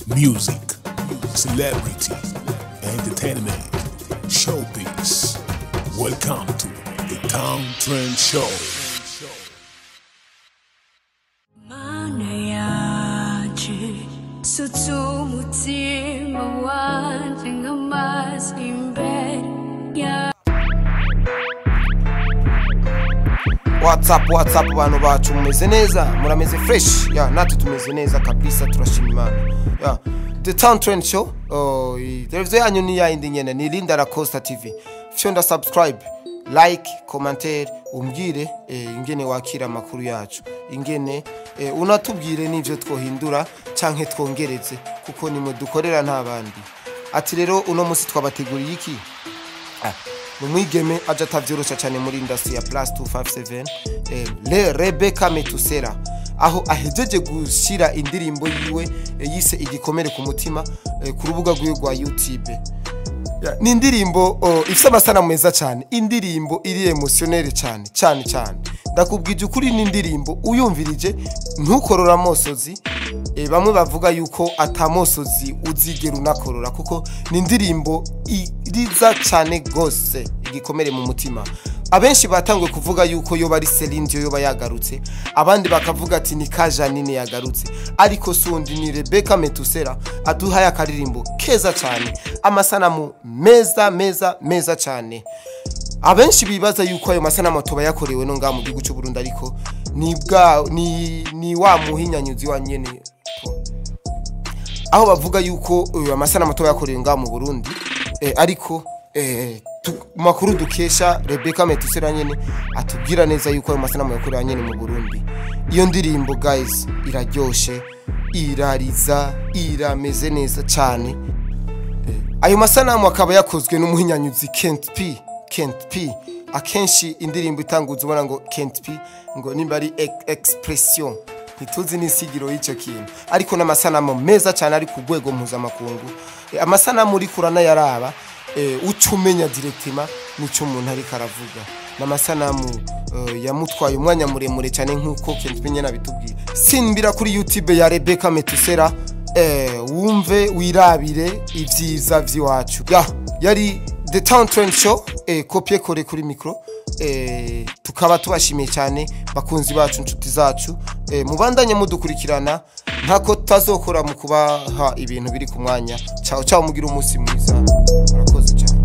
Music, celebrity, entertainment, showbiz. Welcome to the Town Trend Show. Mana yacu sutumutima wanje nk'amazi imbere ya What's up, what's up bantu bacu, mumeze neza, murameze fresh ya? Natwe tumeze neza kabisa, turashima Imana ya. The Town Trend Show, oh, televiziyo yanyu ni yayindi nyene, ni Linda La Costa TV. Fyonda subscribe, like, commentaire, umbwire ingene wakira amakuru yacu, ingene unatubwire n'ivyo twohindura canke twongereze, kuko nimwe dukorera nta bandi. Ati rero uno musi twabateguriye iki? Umwigeme aje atavyorosha cyane muri industry ya plus 257, le Rebecca Metusera, aho ahejeje gushira indirimbo yiwe yise Igikomere ku mutima ku rubuga rwiwe rwa YouTube. Ya, ni indirimbo, oh, ifise amasanamu meza cyane, indirimbo iri émotionnelle cyane cyane cyane. Ndakubwije ukuri, ni indirimbo uyumvirije ntukorora amosozi. Bamwe bavuga yuko atamosozi uzigera unakorora, kuko ni indirimbo iriza cyane gose. Igikomere mu mutima, abenshi batanguye kuvuga yuko yoba ari Celine Dion yoba yagarutse, abandi bakavuga ati ni Kajanine yagarutse, ariko sundi ni Rebecca Metusera aduhaye akaririmbo keza cyane, amasanamu meza meza meza cyane. Abenshi bibaza yuko ayo masanamu atoba yakorewe no ngaha mu gihugu cy'u Burundi, ariko ni bwa ni wa muhinyanyuzi wa nyene, aho bavuga yuko amasanamu atoba yakorewe ngaha mu Burundi, ariko makuru dukesha Rebecca Metusera nyene atubwira neza yuko ayo masanamu yakorewe nyene mu Burundi. Iyo ndirimbo, guys, iraryoshe, irariza, irameze neza cyane. Ayo masanamu akaba yakozwe n'umuhinyanyuzi Kent P. Kent P, akenshi indirimbo itanguza ubona ngo Kent P, ngo nimba ari expression, ntituzi n'insigiro y'icyo kintu, ariko n'amasanamu meza cyane ari ku rwego mpuzamakungu. Amasanamu uri kuranayaraba, uca umenya directement n'icyo umuntu ariko aravuga. N'amasanamu yamutwaye umwanya muremure cyane, nk'uko Kent P nyene abitubwiye. Simbira kuri YouTube ya Rebecca Metusera, wumve, wirabire ibyiza vy'iwacu. Ya, yari The Town Trend Show, copier coller kuri micro. Tukaba tubashimiye cyane, bakunzi bacu, inshuti zacu, mubandanye mudukurikirana, ntako tutazokora mu kubaha ibintu biri ku mwanya. Ciao ciao, mugira umunsi mwiza, murakoze cyane.